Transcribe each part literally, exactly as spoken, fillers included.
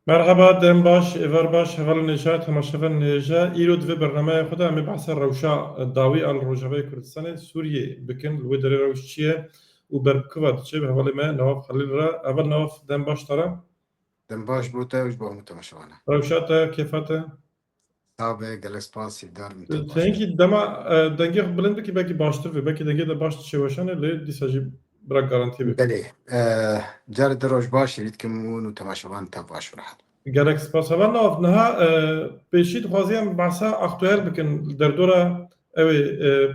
Merhaba, dem baş, êvar baş, hevalên hêja, temaşevanên hêja. Îro di vê bernameya xwe de em ê behsa rewşa dawî a li Rojavayê Kurdistanê, Sûriyê bikin. Li wê derê rewş çi ye û ber bi ku ve diçe? Bi hevalê me Newaf Xelîl re. Heval Newaf, dem baş te re. Dem baş bo te û ji bo hemû temaşevana. Rewşa te, kêfa te? Sax be, gelek spas, hêvdar im te baş. Hinkî dema, e, dengê xwe bilind bikî, belkî baştir be. Belkî dengê te baş diçe weşanê, lê dîsa jî bira garantiyê bike. Belê. E, carê din roj baş, hêvî dikim hûn û temaşevan tev baş û rehet. Gelek spas. Heval Newaf, niha, e, pêşî dixwazî em behsa aktuel bikin. Li derdora ew ê, e,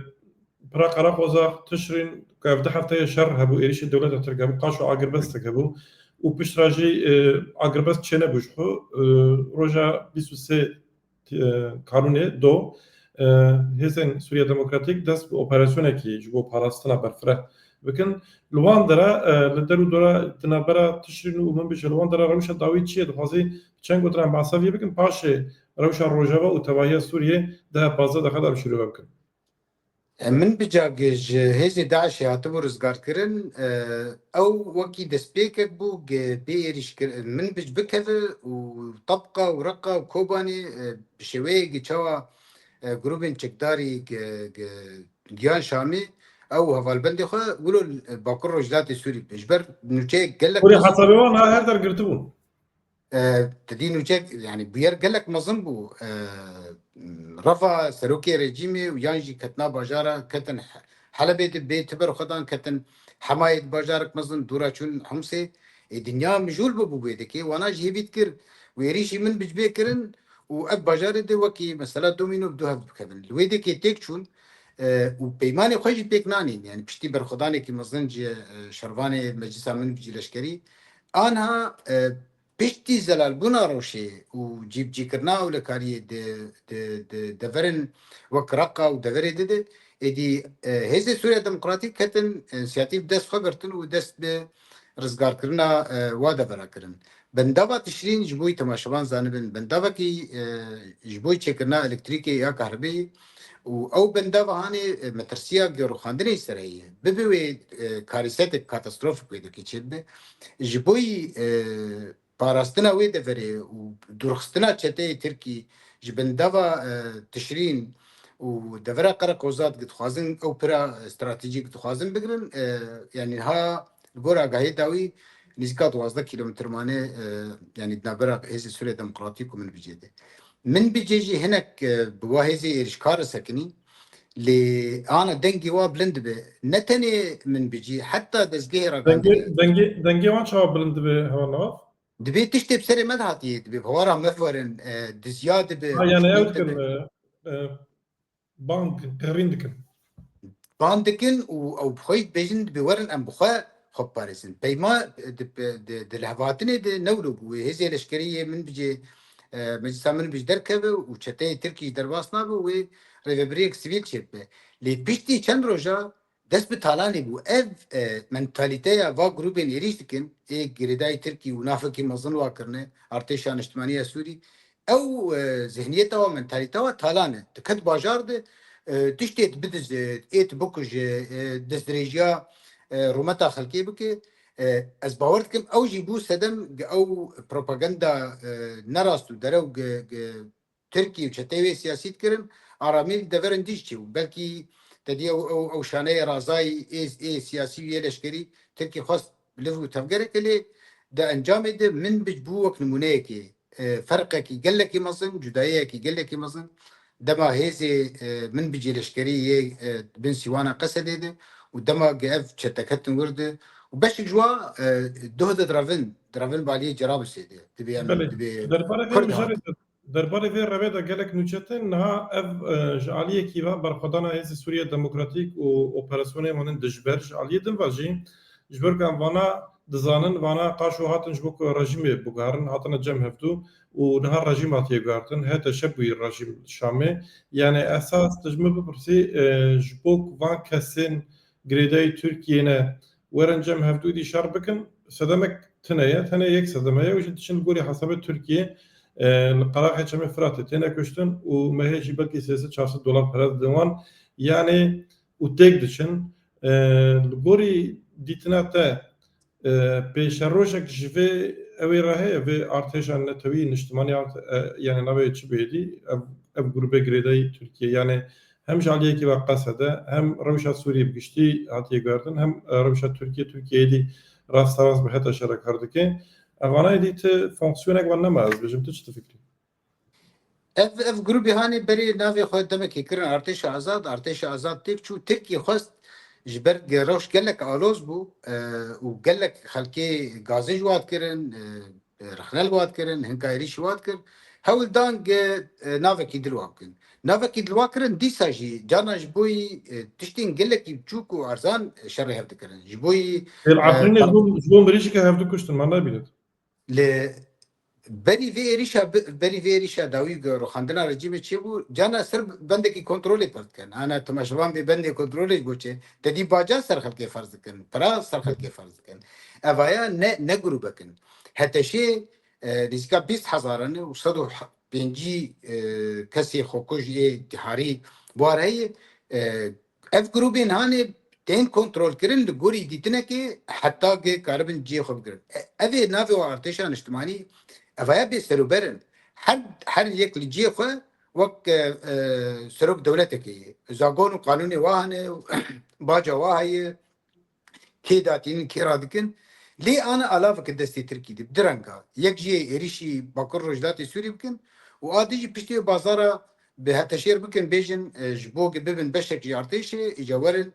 pira Qereqozax, Tişrîn, ku ev du hefteyê şer hebû, êrîşê dewleta Tirk hebû, qaşo agirbestek hebû û piştre jî, e, agirbest çênebû ji xwe. E, roja bîst û sê, e, Kanûnê do, e, hêzên Sûriya Demokratîk dest bi operasyonekî ji bo parastina berfireh bikin. Li wan dera, e, li der û dora di navbera Tişrîn û Minbicê, li wan dera rewşa dawî çi ye? Dixwazî çend gotina em behsa vê bikin, paşê rewşa Rojava û tevahiya Sûriyê di hev pazdeh deqa de em şîrove bikin. E, Minbic a ji hêzê DAIŞê hatibû rizgarkirin, e, ew wekî destpêkek bû, gi bê êrîşkir-, Minbic bikeve û Tabqa û Reqa û Kobanê, e, bi şêweyekî çawa, e, grûbên çekdarî gi-, gi-, giyan Şamê, ew hevalbendê xwe wilo li Bakur Rojhilatê Sûrî bibe. Ji ber nûçeyek gelek Kurê mezin hesabê wan ha her der girtibûn. E, te dî nûçek, yani bûyer gelek mezin bû. E, reva serokê rejîmê û yan jî ketina bajara, ketin He-, Helebê de bê ti ber xwe dan, ketin Hemayê de bajarek mezin, dûra çûn Homsê. Ê, dinya mijûl bû, bû wê dikê. Wana jî hêvî dikir û êrîşî Minbic bê kirin û ev bajarê de wekî mesela domîno bi du hev bikevin. Li wê dikê têk çûn, e, û peymanê xwe jî pêk nanîn. Yani piştî berxwedanekî mezin ji, e, şervanê Meclisa Minbicî leşkerî. Anha, e, Piştî zelalbûna rewşê û cîbicîkirina ewlekariyê di, di, di deverên wek Reqa û deverê di de, êdî, e, Hêzê Sûriya Demokratîk ketin însiyatîf dest xwe girtin û dest bi rizgarkirina, e, wa devera kirin. Bendava Tişrîn, ji bo temaşevan zanibin, bendavekî, e, ji bo çêkirina elektrîkê ya kahribeyê û ew bendava hanê, e, metirsiya rûxandinê ser heye. Bibe wê, e, karîsetek, katastrofek wê dekê çêbibe. Ji bo, e, parastina wê deverê û dûrxistina çeteyê Tirkî ji bendava, e, Tişrîn û devera Qereqozad dixwazin ew pira stratejîk dixwazin bigirin, e, yani ha li gor agahiyê dawî nêzîka duwazdeh kîlometre mane, e, yani di navbera Hêzê Sûriya Demokratîk û Minbicê de. Minbicê jî hinek, e, bi wa hêzê êrîşkar re sekinî, lê ana dengê wa bilind dibe. Ne tenê Minbicî, heta dezgehê Dengê, ragihandinê. Dengê, dengê wan çawa bilind dibe, heval Newaf? Dibê tiştê bi serê me de hatiye, dibê bi hawara me werin, e, dizya dibe, Ha, yani ew dikin, e, e, bang, qirîn dikin. Bang dikin û ew bi xwe jî dibêjin, dibê werin em bi xwe xwe biparêzin. Peyma, e, di, di, di lihevhatinê de ne wilo bû. Wê hêzê leşkerî yê Minbicê, e, Meclisa Minbic derkeve û çeteyê Tirkî jî derbas nabe, wê rêvebiriyek sivîl çêbibe. Lê piştî çend roja dest bi talanê bû. Ev, e, mentalîteya va grûbên êrîş dikin, ê girêdayî Tirkî û nafekî mezin wa kirine, Artêşa Niştimanî ya Sûrî, ew, e, zihniyeta wa, mentalîta wa talan e. Tu ket bajar de, e, tiştê tu bidize, ê tu bikuje, e, destdirêjiya, e, rûmeta xelkê bike. E, ez bawer dikim ew jî bû sedem gi ew propaganda, e, nerast û derew gi, gi Tirkî û çeteyê wê siyasî dikirin, aramî li deverên dî jî çêbû. Belkî te dî ew, ew, ew şaneyê razayî ê, ê siyasî û yê leşkerî Tirkî xwest liv û tevgereke lê di encamê de Minbic bû wek nimûneyekê, e, ferqekî gelekî mezin, cudayiyekî gelekî mezin. Dema hêzê, e, Minbicê leşkerî yê, e, bin sîwana Qesedê de û dema ge ev çete ketin wir de û beşek ji wa, e, doh de direvin, direvin baliyê Cerablusê de. Dibê em, Belê. dibê Derbarê vê Kurd mijarê hat. de, derbarê vê revê de gelek nûçe tên. Niha ev, e, ji aliyekî ve berxwedana Hêzê Sûriye Demokratîk û operasyonê wan in dijber, ji aliyê din ve jî, ji ber ku em vana dizanin, vana qaşo hatin ji bo ku rejîmê biguherin, hatine cem hevdû û niha rejîm hatiye guhertin. H T Ş bûyî rejîm Şamê. Yani esas tu ji min bipirsî, e, ji bo ku van kesên girêdayî Tirkiyê ne werin cem hevdû dî şer bikin, sedemek tune ye, tenê yek sedeme ye, û jî diçin li gorî hesabê Tirkiyê, e, li qeraxê Çemê Firatê têne kuştin û mehê jî belkî sê sed çar sed dolar pere didin wan, yani û têk diçin. E, li gorî dîtina te, e, pêşerojek ji vê ew ê re heye vê artêşa netewî niştimanî art-, e, yani navê çi bêdî, ev, ev grûbê girêdayî Tirkiye, yani hem ji aliyekî ve qesede, hem rewşa Sûriyê bi giştî hatiye guhertin, hem, e, rewşa Tirkiye, Tirkiye êdî rasterast bi heta şerek kar dike. Evana êdî ti fonksiyonek van nema, ez bêjim, tu çi difikrî? Ev, ev grûbê hanê berê navê xwe demekê kirin Artêşa Azad, Artêşa Azad têk çû. Tirkî xwest ji ber ge-, rewş gelek aloz bû, e, û gelek xelkê gazê ji wat kirin, e, e, rexne li wat kirin, hinka êrîş ji wat kir. Hewl dan ge, e, navekî dil wa bikin. Navekî dil wa kirin, dîsa jî carna ji bo yî, e, tiştên gelekî biçûk û erzan şerê hev dikirin. Ji bo yî, Êl e, Efrînê ji bo, ji bo mirîşeke hev dikuştin, man nabînit. Li berî vê êrîşa bi-, berî vê êrîşa dawî ge-, rûxandina rejîmê çêbû, carna ser bendekî kontrolê pir dikin. Ana temaşevan vê bendê kontrolê ji bo çi? Te dî baca ser xelkê ferz dikin, pira ser xelkê ferz dikin. Evaya ne, ne grûbek in. Heteşê, e, nêzîka bîst hezar in û sed û pêncî, e, kesê xwekuj ê diharî war heye, e, Ev grûbên hanê tên kontrolkirin li gorî dîtinekê heta ge karibin cihê xwe bigirin. E, ev ê navê wan artêşa niştimanî, evaya bê serûber in. Her, her yek li cihê xwe wek, e, e, serok dewletekê ye. Zagon û qanûnê wa hene, baca wa heye, kê datînin, kê radikin. Lê ana alaveke destê Tirkî de bi du renga. Yek jî êrîşî Bakur Rojhilatê Sûrî bikin û a dî jî piştî wê bazara bi heteşêr bikin, bêjin, e, ji bo bibin beşek ji artêşê, îca werin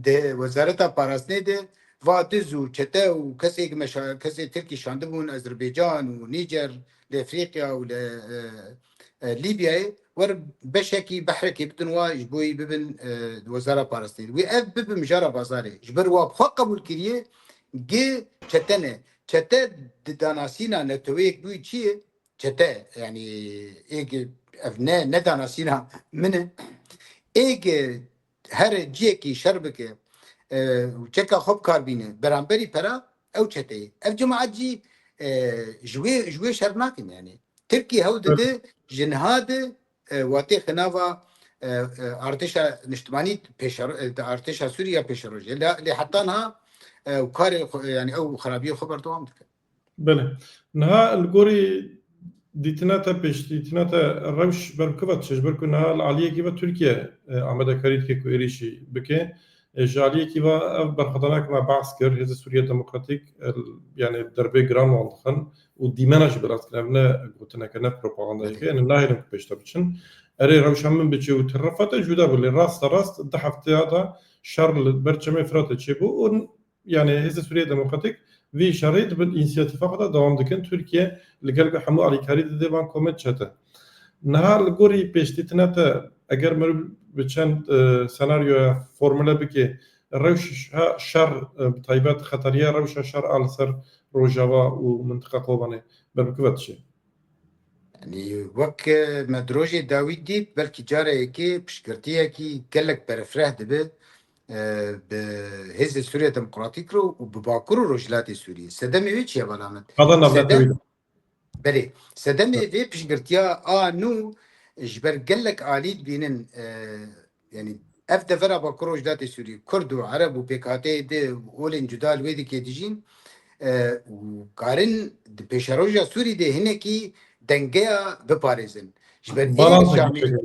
di wezareta parastinê de va diz û çete û kesê ki meşa-, kesê Tirkî şandibûn Ezerbaycan û Nîcer, li Efrîqya û li, e, e, Lîbyayê, wer beşekî behrekê bidin wa ji bo yî bibin, e, wezara parastinê. Wê ev bibe mijara bazarê. Ji ber wa bi xwe qebûl kiriye, gi çete ne. Çete di danasîna neteweyek bûyî çi ye? Çete, yani, êg ev ne, ne danasîna min e. Êg her ciyekî şer bike, e, û çeka xwe bi kar bîne, beramberî pera, ew çete ye. Ev cemaet jî, e, ji wê, ji wê şer nakin, yani. Tirkî hewl dide ji niha de, e, watê xinava, e, e, artêşa niştimanî pêşero-, e, artêşa Sûriye pêşerojê. Lê, lê heta niha, e, û karê xwe, yani ew xerabiyê xwe berdewam dike. Belê. Niha li gorî dîtina te, pêşdîtina te rewş ber bi ku ve diçe? Ji ber ku niha li aliyekî ve Tirkiye, e, amadekarî dike ku êrîşî bike. E, ji aliyekî ve ev berxwedanek me behs kir, Hêzê Sûriye Demokratîk, e, yani derbê giran wan dixin û dîmena jî bi rastkirin, ev ne gotineke, ne propagandayeke, yani nahêlin ku pêşte biçin. Erê rewşa min biçe û tirifate cuda bû, lê rasta rast di hefteya de şer li ber Çemê Firatê çêbû û yani Hêzê Sûriye Demokratîk vî şerî di bin însiyatîfa xwe de dewam dikin. Tirkiye li gel ku hemû alîkarî dide van komên çete. Niha li gorî pêşdîtina te, eger meriv bi çend, e, senaryoya formule bike, rewşa şer, e, bi taybet xeteriya rewşa şer a li ser Rojava û mintiqa Kobanê ber bi ku ve diçe? Yani, wek, e, me di rojê dawî dît, belkî cara yekê piştgirtiyekî gelek berfireh dibe, e, bi Hêzê Sûriye Demokratîk re û bi Bakur û Rojhilatê Sûriyê. Sedemê wê çi ye, bala min? Qada navnetewî de. Belê. Sedemê vê piştgirtiya a nû ji ber gelek alî dibînin, e, yani ev devera Bakur Rojhilatê Sûriyê, Kurd û Ereb û P K T'yê di olên cuda li wê dikê dijîn, e, û karin di pêşeroja Sûrî de hinekî dengeya biparêzin. Ji ber êr Şamê,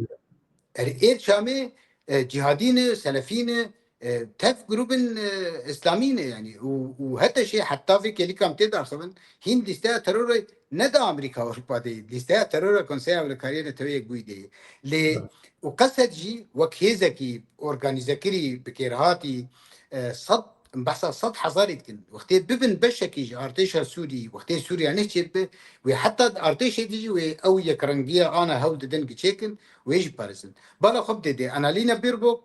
er êr Şamê, e, cihadî ne, selefî ne, e, tev grûbin, e, îslamî ne, yani, û, û hete şê heta vê kêlîkan tê derxivin, hîn lîsteya terorê ne di Amerîka Ewropa de ye, lîsteya terora Konseya Ewlekariyê Neteweyê Yekbûyî de ye. Lê û qesed jî wek hêzekî organîzekirî bi kêrhatî, e, sed, behsa sed hezarî dikin. Wextê bibin beşekî ji artêşa Sûrî, wextê Sûriya neh çêbibe, wê heta artêşê dijî wê ew yekrengiya ana hewl didin ki çêkin, wê jî parêzin. Bala xwe bidê dê. Annalena Baerbock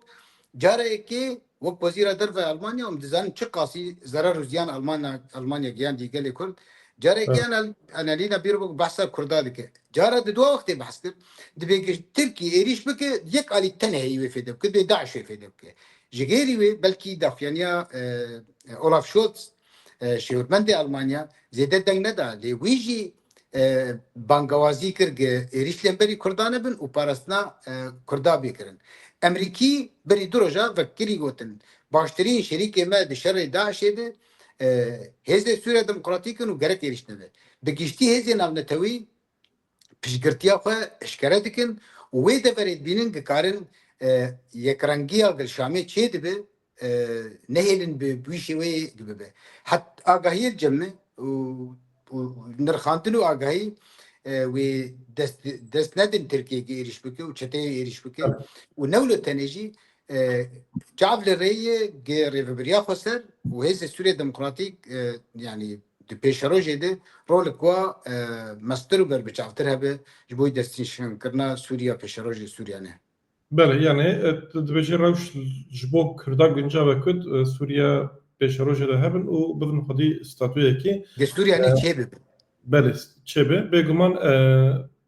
cara yekê wek wezîra derve Almanya, em dizanin çi qasî zerar û ziyan Almanya, Almanya giyandî gelê Kurd. Cara yekê Annal-, Annalena Baerbock behsa Kurda dike. Cara di dua wextê behs kir, dibê ki Tirkî êrîş bike, yek alî tenê heyî wê fêde bike, dibê DAIŞ wê fêde bike. Ji gêrî wê belkî daxuyaniya, e, Olaf Scholz, e, şêwirmendê Almanya zêde deng neda. Lê wî jî, e, bangewazî kir ki êrîş li hemberî Kurdan nebin û parastina, e, Kurda bê kirin. Emerîkî berî du roja vekirî gotin, baştirîn şerîkê me di şerê DAIŞê de, e, Hêzê Sûriya Demokratîk in û gerek êrîş nebe. Bi giştî hêzên navnetewî piştgirtiya xwe eşkere dikin û wê deverê dibînin dikarin, e, yekrengiya gel Şamê çêdibe, e, nehêlin bi, bi wî şêweyê bibe. Het agahiyê li cem me û, û nirxandin û agahî, e, wê dest, dest nedin Tirkiyeyê êrîş bike û çeteyê êrîş bike. Evet. Û ne wilo tenê jî, e, çav li rê ye gê rêvebiriya xweser û Hêzê Sûriye Demokratîk, e, yanî di pêşerojê de rolek wa, e, mestir û berbiçavtir hebe ji bo destnîşankirina Sûriya pêşerojê Sûriye ne. Belê, yani, e, tu dibêjî rewş ji bo Kurda guncav e ku, e, Sûriye pêşerojê de hebin û bibin xwedî statuyekî. Di Sûriye ne, e, çê bibe. Belê, çê be. Bêguman, e,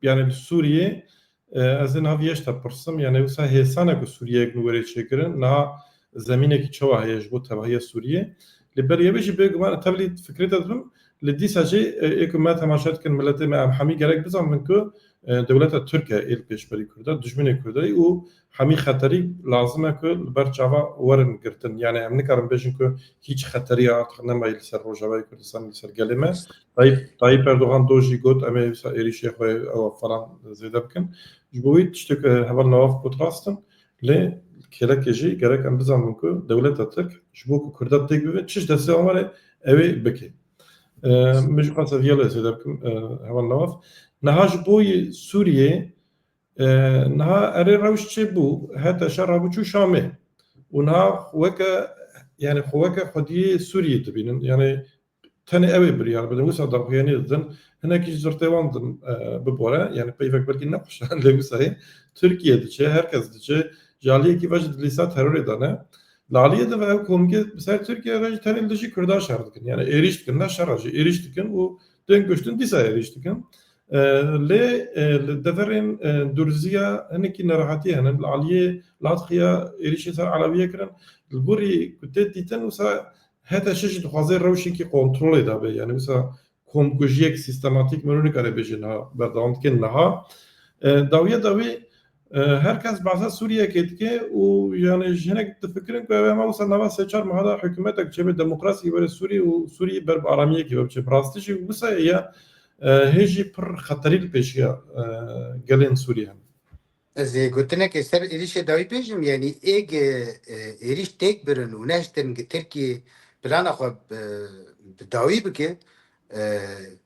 yani li Sûriye, e, ez ê niha vî yeş te pirsim, yani wisa hêsan e ku Sûriye yek nû were çêkirin, niha zemînekî çawa heye ji bo tevahiya Sûriye? Li ber yê jî bêguman tevlî fikrê te dibim, li dîsa jî, e, ê ku me temaşe dikin, miletê me em hemî gerek bizanbin ku, e, dewleta Tirk e ê li pêşberî Kurda, dijminê Kurda ye û hemî xeterî lazim e ku li ber çava werin girtin. Yani em nikarin bêjin ku hîç xeterî artık nemaye li ser Rojavayê Kurdistan, li ser gelê me. Tayyip, Tayyip Erdogan do jî got, em ê wisa êrîşê xwe ew falan zêde bikin. Ji bo wî tiştê ku heval Nawaf got rast in, lê kêlekê jî gerek em bizanbin ku dewleta Tirk ji bo ku Kurda têk bibe, çi ji destê wan were, ew ê bike. E, min jî xwest viyê lê zêde bikim, e, heval Nawaf. Niha ji bo yê Sûriyê, e, niha erê rewş çê bû, heta şer rabû çû Şamê. Û niha weke, yani xwe weke xwediyê Sûriyê dibînin. Yani tenê ew ê biryar bidin, wisa daxuyanî didin. Hinekî ji zirtê wan din, e, bibore, yani peyvek belkî ne xweş e, lê wisa ye. Tirkiye diçe, her kes diçe, ji aliyekî ve jî di lîsta terorê de ne. Li aliyê din ve ew komkê bi ser Tirkiye re jî tenê li dijî Kurdan şer dikin. Yani êrîş dikin, ne şer e jî, êrîş dikin û tên kuştin dîsa êrîş dikin. E, lê, e, li deverên, e, Durziya hinekî nerehetî hene. Li aliyê Latxiya êrîşê ser Elewiyê kirin. Li gorî ku tê dîtin wisa heta şe jî dixwaze rewşekî kontrolê de be. Yani wisa komkujiyek sîstematîk mirov nikare bêje niha berdewam dike niha. E, dawiya dawî, e, her kes behsa Sûriyekê dike û yani ji hinek difikirin ku ew ema wisa nava sê çar meha de hikûmetek çêbe demokrasî were Sûrî û Sûrî ber bi aramiyekê ve biçe. Bi rastî jî wisa ye, e, hê jî pir xeterî li pêşiya, e, gelên Sûrî hene. Ez ê gotinekê ser êrîşê dawî bêjim, yanî êg, e, êrîş têk birin û nehiştin ki Tirkiyê plana xwe bi, bi dawî bike, e,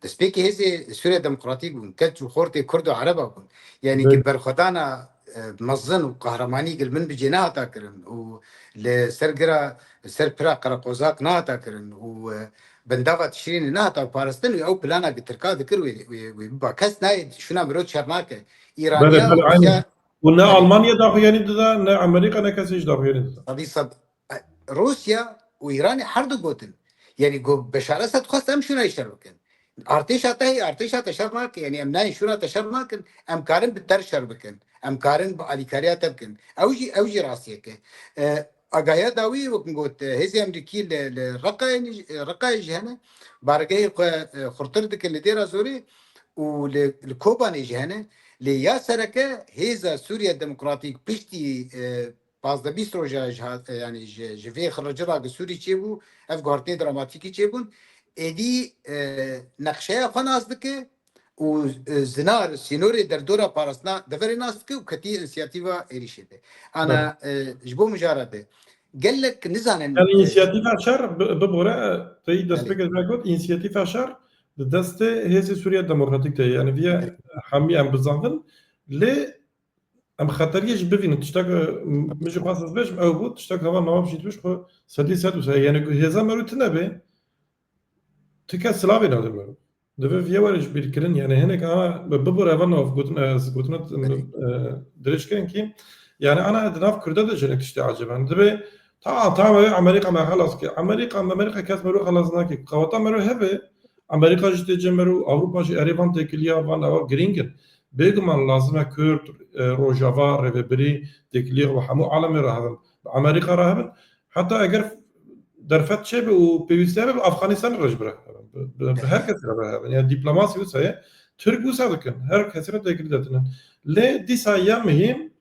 destpêkê hêzê Sûriya Demokratîk bûn, keç û xortê Kurd û Ereba bûn. Yanî ki Belê. berxwedana, e, mezin û qehremanî gil min bi cê nehata kirin û li ser gira, ser pira Qereqozak nehata kirin û, e, bendava Tişrînê nehata parastin û ew plana ki Tirka dikir wê, wê, wê biba. Kes nayê şûna mirov çer nake. Belê, Îraniya, belê, Rûsya, aynen. Û ne belê. Almanya daxuyanî dida, ne Amerîka, ne kesê jî daxuyanî dida. Sedî sed. E, Rûsya û Îranê her du gotin. Yanî got, Beşar Esed xwest em şûna şer bikin. Artêşa te heye, artêşa te şer nake. Yanî em nayên şûna te şer nakin. Em karin bi ter şer bikin. Em karin bi alîkariya te bikin. Ew jî, ew jî rastiyek e. E, agahiya dawî wek min got, e, hêzê Amerîkî li, li Reqayê nî-, Reqayê jî hene. Bargehê xwe, e, xurtir dikin li Dêra Zorê û li, li Kobanê jî hene. Lê ya sereke hêza Sûriye Demokratîk piştî, e, pazdeh bîst roja ji hat, e, yanî ji, ji vê xircira ki Sûrî çêbû, ev guhartinê dramatîkî çêbûn. Êdî, e, nexşeya xwe nas dike û, e, zinar, sînorê derdora parastina deverê nas dike û ketî însiyatîva êrîşê de. Ana, Evet. e, ji bo mijara de. Gelek nizanin, Yani e, însiyatîfa şer bi-, bibore, teyî Belê. destpêkê me got, însiyatîfa şer di destê Hêzê Sûriye Demokratîk de ye. Yani viye Evet. hemî em bizanvin. Lê em xeteriyê jî bivînin. Tiştek, e, min jî xwest ez bêjim, ew bû, tiştek heval Nawaf jî dibêj, xwe sedî sed wisa ye. Yani ku hêza mero tune be, tu kes silavê nade mero. Divê viye were ji bîr kirin, yani hinek ana bi-, bibore heval Nawaf gotin, ez gotina, Belê. e, dirêj kirin ki, yani ana di nav Kurda de jinek tiştê ecêb e. Divê, tamam, tamam, ew Amerîka me xelas kir. Amerîka, Amerîka kes mero xelas nake. Qeweta mero hebe, Amerîka jî tê cem mero, Ewropa jî erê van têkiliya van ewa girîng in. Bêguman lazim e Kurd, e, Rojava, Rêvebirî, têkiliyê xwe hemû alemê re hebin. Bi Amerîka re hebin. Heta eger derfet çêbe û pêwîst hebe, bi Afxanistanê re jî bi re hebin. Bi, bi, bi her kesê re bi re hebin. Yani dîplomasî wisa ye. Tirk wisa dikin. Her kesê re têkilî detinin. Lê dîsa ya muhîm,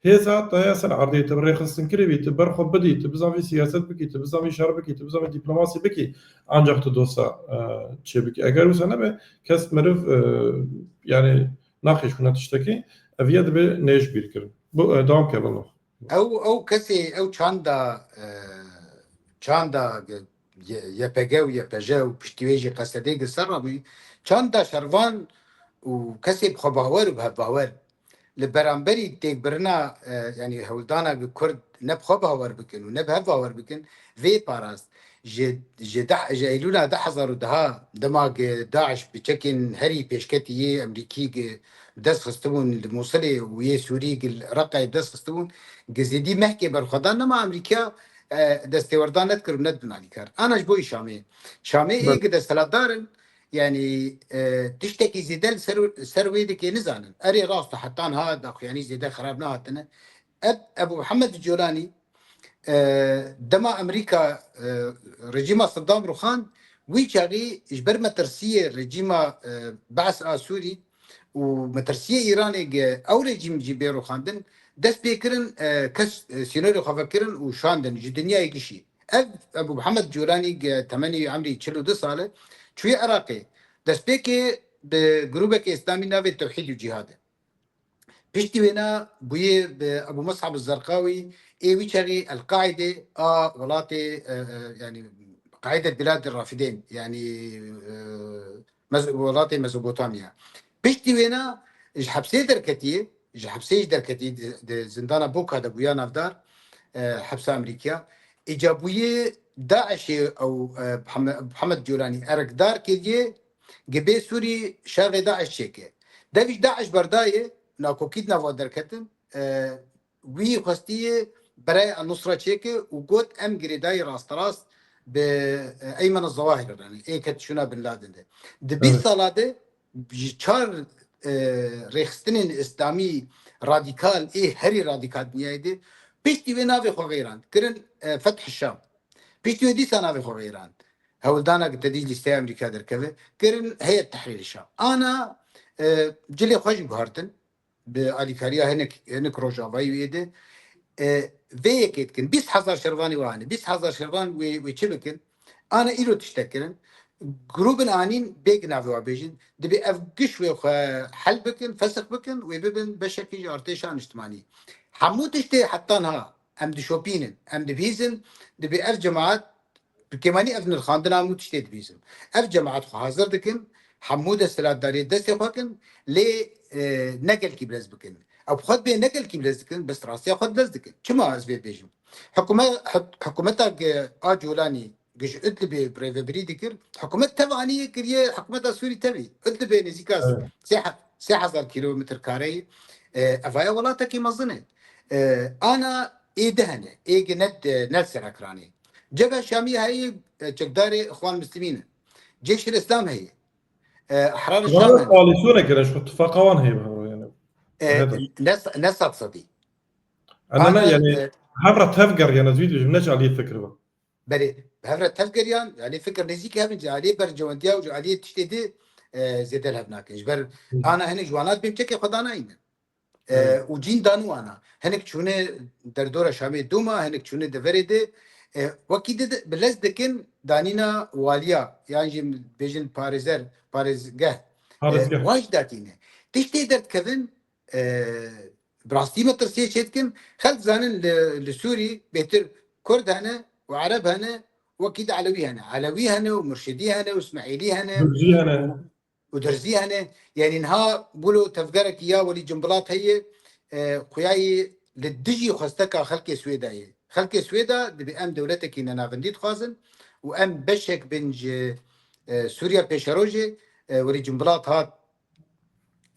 Hêza te ya ser erdê, tu bi rêxistinkirê bî, tu ber xwe bidî, tu bizanî siyaset bikî, tu bizanî şer bikî, tu bizanî dîplomasî bikî, ancak tu dosta, e, çêbikî. Eger wisa nebe, kes meriv, e, yani naxêş hûna tiştekî, ev ya dibe nêj bîr kirin. Bu, e, dewam ke, beno. Ew, ew kesê, ew çanda, e, çanda ge-, Y-, YPG û YPJ û piştî wê jî Q S D gi ser re bûyî. Çanda şervan û kesê bi xwe bawer û bi hev bawer li beramberî têkbirina, e, yanî hewldana gi Kurd ne bi xwe bawer bikin û ne bi hev bawer bikin, vê parast. Ji, ji deh, ji Eylûla du hezar û deh, dema gi DAIŞ bi çekên herî pêşketî yê Emerîkî gi dest xistibûn li Mûsilê û yê Sûrî gi li Reqayê bi dest xistibûn, gi zêdî mehkê berxwedan nema Emerîka, e, destêwerdan nedikir û nedibin alîkar. Ana ji bo Şamê. Şamê ê Bel- gi desthilatdar in, yanî, e, tiştekî zêde li ser, ser wê dikê nizanin. Erê rast e, hetan ha daxuyanî zêde xerab nehatine. Eb-, Ebu Mihemed Colanî, e, dema Amerîka, e, rejîma Saddam rûxand, wî çaxî ji ber metirsiyê rejîma, e, Be's a Sûrî û metirsiyê Îranê ge ew rejîm jî bê rûxandin, dest pê kirin, e, kes, e, sînorê xwe vekirin û şandin ji dinyayê gişî. Ev Ebu Mihemed Colanî ge temenî emrî çil û du sal e, çûye Iraqê. Destpêkê bi grûbeke Îslamî navê Tewhîd û Cîhad e. Piştî wêna bûye bi Ebu Mus'ab Zerqawî, ê wî çaxî El-Qaîde a welatê, e, e, yanî Qaîde Bilad Rafidên, yanî, e, Mez-, welatê Mezopotamya. Piştî wêna ji hepsê derketiye, ji hepsê jî derketiye, di, di zindana Boka de bûya navdar, e, hepsa Amerîkiya. Îca bûye DAIŞê ew, e, Muhammed, Muhammed Colanî erekdar kiriye, gi bê Sûrî şerê DAIŞ çêke. Devî DAIŞ berdaye, nakokî di nava derketin, e, wî xwestiye berê El-Nusra çêke û got, em girêdayî rasterast bi, e, Eymen Zewahir re ne, ê ke tişûna Bin Laden de. Di bîst Evet. sala de ji çar, e, rêxistinên îslamî radîkal, ê herî radîkal dinyayê de, piştî wê navê xwe xeyrand. Kirin, e, Feth Şam. Piştî wê dîsa navê xwe xeyrand. Hewldana ki te dî lîsteya Amerîka derkeve, kirin Heyet Tehrîr Şam. Ana, e, cilê xwe jî guhertin. Bi alîkariya hinek, hinek rojavayî wê de, e, vê yekê dikin. Bîst hezar şervanî wan e. Bîst hezar şervan wê, wê çi bikin? Ana îro tiştek kirin. Grûbin anîn bêg navê wa bêjin. Dibê ev giş wê xwe hel bikin, fesix bikin, wê bibin beşekî ji artêşa niştimanî. Hemû tiştê hetan ha em dişopînin, em dibihîzin, dibê ev cemaat bi kêmanî ev nirxandina hemû tiştê dibihîzin. Ev cemaat xwe hazir dikin, hemû desthilatdariyê destê xwe kin, lê, e, ne gelkî bilez bikin. Ew bi xwe dibê ne gelkî bilez dikin, bes rastiya xwe bilez dikin. Çima ez vê bêjim? Hikûme-, hik-, hikûmeta ge-, a Colanî ge ji Idlibê bi rêvebirî dikir, hikûmet tev anî kiriye, hikûmeta Sûrî tevî. Idlibê nêzîka Evet. sê he-, sê hezar kîlometr kareyî, e, evaya welatekî mezin e. E, ana ê di hene, ê gi ne, ne li ser ekranê. Cebhe Şamî heye, e, çekdarê Îxwan Muslimîn e. Ceyşul Îslam heye. E, Ehrar Wan Şam hene. Koalîsyoneke re ji xwe tifaqa wan heye bi hev re yani. E, Evet. ne, ne sed sedî. Ana ne Ana, yani e, hev re tev geriyane, ez vî dibêjim, ne ji aliyê fikir ve. Belê, bi hev re tev geriyan, aliyê fikir nêzîkî hev in, ji aliyê berjewendiya û ji aliyê tiştê di, e, zêde li hev nakin. Ji ber Hı. ana hinek ji wana dibêm çekê xwe danayînin. E, Evet. û cîn dan wana. Hinek çûne derdora Şamê doma, hinek çûne deverê de, e, wekî di, di, bi lez dikin danîna waliya, yan jî bêjin parêzer, parêzgeh. E, Parêzgeh. Wan jî datîne. Tiştê derdikevin, e, bi rastî metirsiyê çêdikin. Xelk zanin li, li Sûrî bêtir Kurd hene û Ereb hene, wekî di Elewî hene. Elewî hene û Murşidî hene û Îsmaîlî hene Durzî hene. û, û Durzî hene. Yanî niha wilo tevgerekî ya welî cimbilat heye, e, xuyayî li dijî xwesteka xelkê Swêda ye. Xelkê Swêda dibê em dewletekî nenavendî dixwazin û em beşek bin ji, e, Sûriya pêşerojê, e, welî cimbilat hat,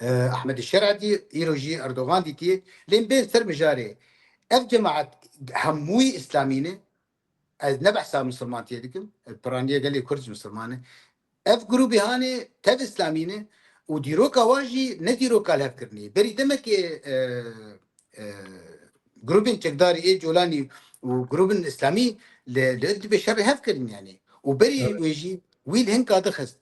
e, Ehmedî Şer dî, îro jî Erdogan dîtiye. Lê bên ser mijarê. Ev cemaat hemûyî îslamî ne. Ez ne behsa misilmantiyê dikim. Piraniya gelê Kurd jî misilman e. Ev grûbê hanê tev îslamî ne û dîroka wan jî ne dîroka lihevkirinê ye. Berî demekê, e, e, grûbên çekdarî ê Colanî û grûbên îslamî li, li Idlibê şerê hev kirin yani. Û berî Evet. wê jî wî li hinka dixist.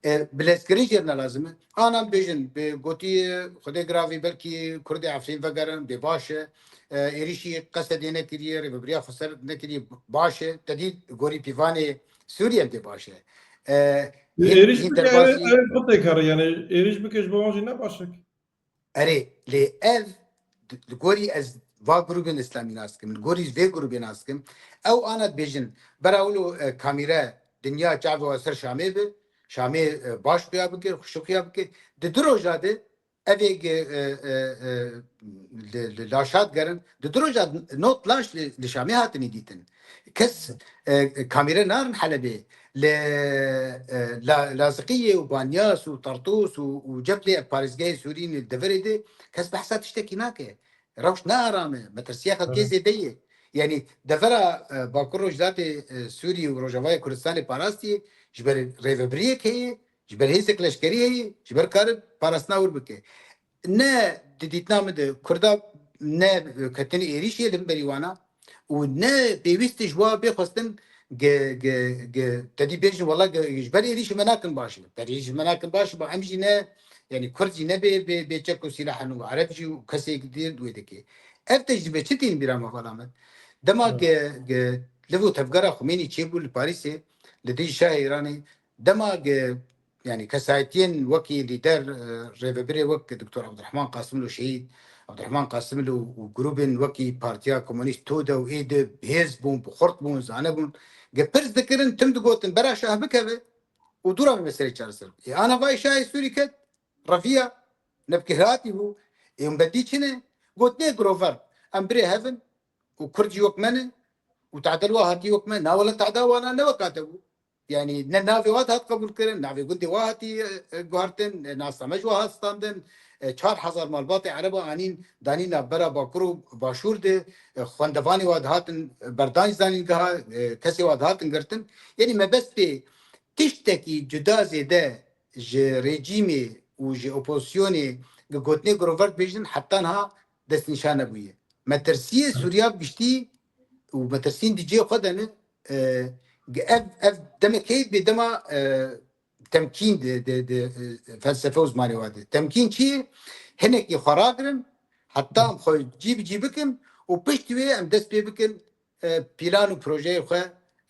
E, bilezkirin jê ne lazim e. Anan bêjin, bi gotî, e, Xwedê giravî belkî Kurdê Efrîn vegerin, bê baş e. E, êrîşî Qesedê nekiriye, Rêvebiriya Xweser nekiriye, baş e. Te dî gorî pîvanê Sûriye em dê baş e. E, Ê-, hîn, êrîş hîn bike, derbasî ev, ev xwe têkere, yani êrîş bike ji bo wan jî ne baş e. Erê, lê ev, di, li gorî ez va grûbên îslamî nas dikim, li gorî vê grûbê nas dikim, ew ana dibêjin, bera wilo, e, kamîre dinya çavê wa ser Şamê bi, Şamê, e, baş xuya bike, xweşik xuya bike. Di du roja de, evê ge, e, e, e, li, li laşa digerin, di du roja not laş li, li Şamê hatinî dîtin. Kes, e, kamîre narin Helebê. Li, e, La-, Laziqiyê û Banyas û Tartûs û, û Ceplê ev parêzgehê Sûrî ne li deverê de kes behsa tiştekî nake. Rewş ne aram e. Metirsiya xelkê Evet. zêde ye. Yanî devera, e, Bakur Rojhilatê, e, Sûrî û Rojavayê Kurdistanê parastiye ji ber rêvebiriyek heye, ji ber hêzek leşkerî heye, ji ber kare parastina wir bike. Ne di dîtina min de Kurda ne ketinî êrîşê li hemberî wana û ne pêwîst e ji wa bê xwestin ge, ge, ge, te dî bêjin wela ge, ji ber êrîşê me nakin baş e. Ber êrîşê me nakin baş e, ba em jî ne, yanî Kurd jî ne bê, bê, bê çek û sîlah in û Ereb jî û kesê dî wê dike. Ev tişt dibe çi tîn bîra me vala me? Dema Evet. ge, ge, liv û tevgera Xumênî çêbû li Parîsê, li dijî şahê Îranê, dema ge, yanî kesayetiyên wekî lîder, e, rêvebirê wek Doktor Abdurrahman Qasimlo şehîd, Abdurrahman Qasimlo û grûbên wekî Partiya Komunîst TODE û ê di bi hêz bûn, bi xurt bûn, zane bûn. Ge pirs dikirin, tim digotin, bera şah bikeve û dûra vê meseleyê çareser bike. Ê ana vay şahê Sûrî ket, reviya, nebkê hiratî bû. Ê hûn bedî çi ne? Got nê girover. Em birê hev in û Kurd jî wek me ne û tehda li wa hatî wek me. Na wele tehda wana ne weka te bû. Yanî ne navê wa dihat qebûl kirin, navê gundê wa hatî, e, e, guhertin, e, nasname ji wa hat standin, e, çar hezar malbatê Ereba anîn danî navbera Bakur û Başûr de, e, xwendevanê wa dihatin, e, berdanî zanîngeha, e, kesê wa dihatin girtin. Yanî mebest pê tiştekî cuda zêde ji rejîmê û ji opozisyonê gi gotinê girover dibêjin heta niha destnîşan nebûye. Metirsiyê Sûriya bi giştî û metirsiyên di cihê xwe de ne, e, ev, ev demek heye bê dema, e, temkîn di, di, di, e, felsefe û zimanê wa de. Temkîn çi ye? Hinekî xwe ragirin, heta em xwe cî bi cî bikin û piştî wê em dest pê bikin, e, plan û projeyê xwe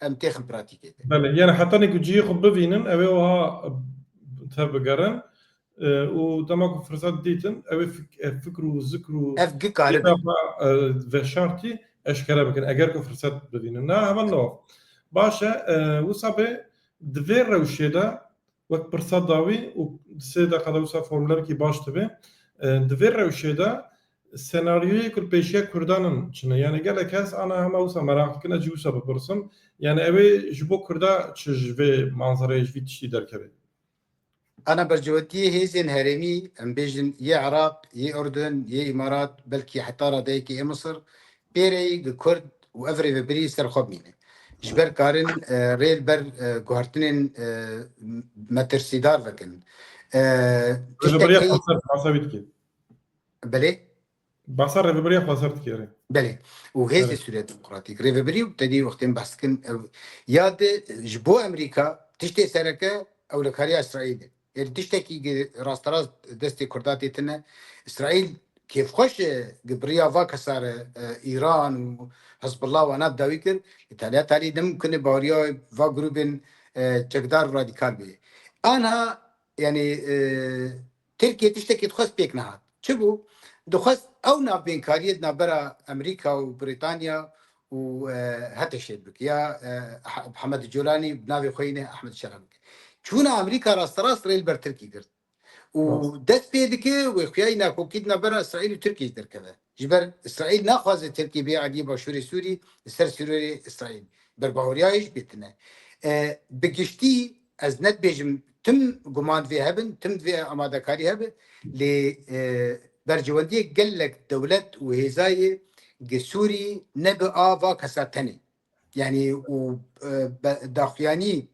em têxin pratîkê de. Belê, yani hetanî ku cihê xwe bivînin, ew ê wiha tev bigerin, e, û dema ku firset dîtin, ew ê fik-, e, fikr û zikr û Ev gikarin. Xwe, e, veşartî eşkere bikin, eger ku firset bivînin. Na, heval Newaf. Baş e, e, wisa bê di vê rewşê de wek pirsa dawî û di sê deqa de wisa formulerekî baş dibe. E, di vê rewşê de senaryoyê ku li pêşiya Kurdan in çi ne? Yani gelek kes ana hema wisa meraq dikin, ez jî wisa bipirsim. Yani ew ê ji bo Kurda çi ji vê manzereyê, ji vî tiştî derkeve? Ana bercewetiyê hêzên herêmî, em bêjin yê Iraq, yê Urdun, yê Îmarat, belkî heta radeyekê yê Misir, pêreyî gi Kurd û ev rêvebirî ser xwe bimîne. Ji ber karin, e, rê li ber, e, guhertinên, e, metirsîdar vekin. E, Rêveberiya tiştek heye Xweser, behsa wî dikê. Belê? Behsa Rêveberiya Xweser dikê, erê. Belê. Û hêzê Belê. Sûriya Demokratîk. Rêvebirî û te dî wextên behs dikin, ew, ya di ji bo Amerîka tiştê sereke ewlekariya Îsraîlê. Êdî tiştekî gi rasterast destê Kurda tê tine. Îsraîl kêfxweş e, gi biriya va kesa re, e, Îran û Hizbullah wana bi dawî kir. Îtalya talî ne mimkun e baweriya va grûbên, e, çekdar û radîkal bê. Anha, yanî, e, Tirkiye tiştekî dixwest pêk nehat. Çi bû? Dixwest ew navbênkariyê di navbera Amerîka û Brîtanya û, e, HTŞ'ê bike. Ya, e, Ha-, Hemed Colanî bi navê xwe yî ne Ehmed Şera bike. Çûna Amerîka rasterast rê li ber Tirkî girt. Û Rast. dest pê dike wê xuyayî nakokî di navbera Îsraîl û Tirkiyê derkeve. Ji ber Îsraîl naxwaze Tirkî bê aliyê başûrê Sûrî li ser sînorê Îsraîl. Ber baweriyayê jî pê tine. E, bi giştî ez ne dibêjim tim guman divê hebin, tim divê amadekarî hebe, lê, e, bercewendiyê gelek dewlet û hêzayê gi Sûrî ne bi a va kesa tenê. Yanî û, e, be-, daxuyanî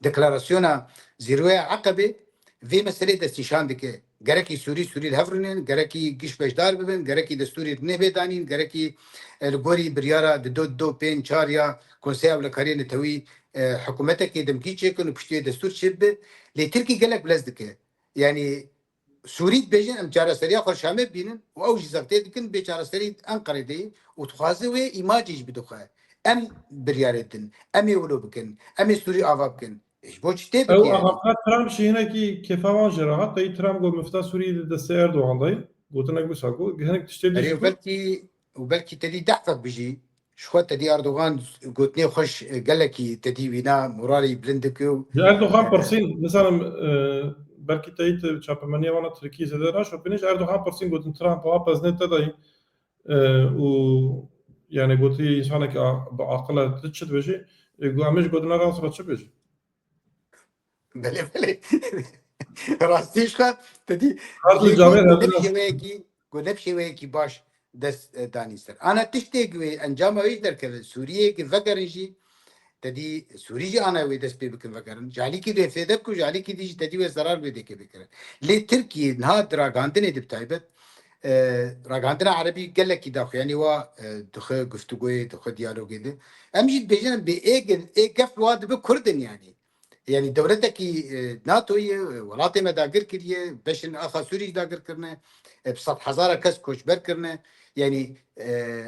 deklarasyona zîroya Eqebê vê meselê destnîşan dike. Gerekî Sûrî, Sûrî li hev rûnin, gerekî giş beşdar bibin, gerekî destûrê nê bê danîn, gerekî, e, li gorî biryara di do, do pênc çar ya Konseya Ewlekariyê Netewî e, hikûmetekê demkî çêkin û piştî wê destûr çêbibe. Lê Tirkî gelek bilez dike. Yanî Sûrî dibêjin em çareseriya xwe Şamê bibînin û ew jî zextê dikin bê çareserî Enqerê de ye û dixwaze wê îmacê jî bide xwe. Em biryarê din, em ê wilo bikin, em ê Sûrî ava bikin. E, ji bo çi tê Ew bike yanî? Axa Trump jî hinekî kêfa wan jê re hat. Teyî Trump got mifta Sûriyê di destê Erdogan de ye. Gotinek wisa got. Hinek tiştê dî Erê jî û got. Belkî, û belkî te dî deh fek bijî. Ji xwe te dî Erdogan gotinê xwe ji, gelekî te dî wîna moralê bilind dike û, Ji Erdogan e, pirsîn, nizanim, e, belkî teyî tu çapemeniya wana Tirkiyê zêde naşopînî, ji Erdogan pirsîn gotin Trump a peznê te dayî, e, û yani gotî însanekî a-, bi aqil e, tu çi dibêjî? E, got, em ê ji gotina rast re çi bêjin? Belê, belê. Rastî ji xwe te dî Her du lê cavê got, got ne bi hevdû. Şêweyekî, got ne bi şêweyekî baş dest, e, danî ser. Ana tiştê ku wê encama wê jî derkeve, Sûriyê ki vegerin jî, te dî Sûrî jî ana wê dest pê bikin vegerin. Ji alîkî dê fêde ku ji alîkî dî jî te dî wê zerar wê dê kê bikirin. Lê Tirkiye niha di ragandinê de bi taybet, e, ragandina erebî gelekî daxuyanî wa, e, dixwe guftûgoyê, dixwe diyalogê de. Em jî dibêjin em bê ê gel-, ê gef wa dibe Kurd in yanî. Yanî dewletekî, e, NATO ye, e, welatê me dagir kiriye, beşên axa Sûrî jî dagir kirine, e, bi sed hezara kes koçber kirine. Yanî, e,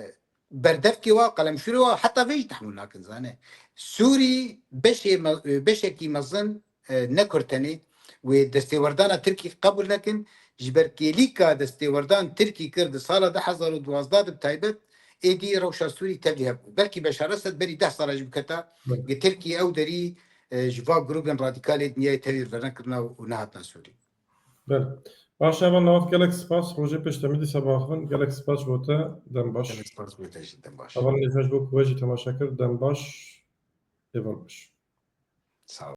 berdevkê wa, qelemşûrê wa heta vê jî tehmûl nakin zane. Sûrî beşê me-, e, beşekî mezin, e, ne Kurd tenê wê destêwerdana Tirkî qebûl nekin. Ji ber kêlîka destêwerdan Tirkî kir di sala du hezar û duwazdeh de bi taybet êdî rewşa Sûrî tevlî hebû. Belkî Beşar Esed berî deh sala jî biketa, Evet. Gi Tirkî ew derî, e, ji va grûbên radîkalê dinyayê tevî vernekirina û nehatina Sûrî. Belê. Baş, heval Navaf, gelek spas. Rojê pêş demî dîsa biaxivin. Gelek spas ji bo te. Dem baş. Gelek spas bo te jî, dem baş. Heval Nêzan, ji bo ku we jî temaşe kir, dem baş. Êvar baş. Sağ ol.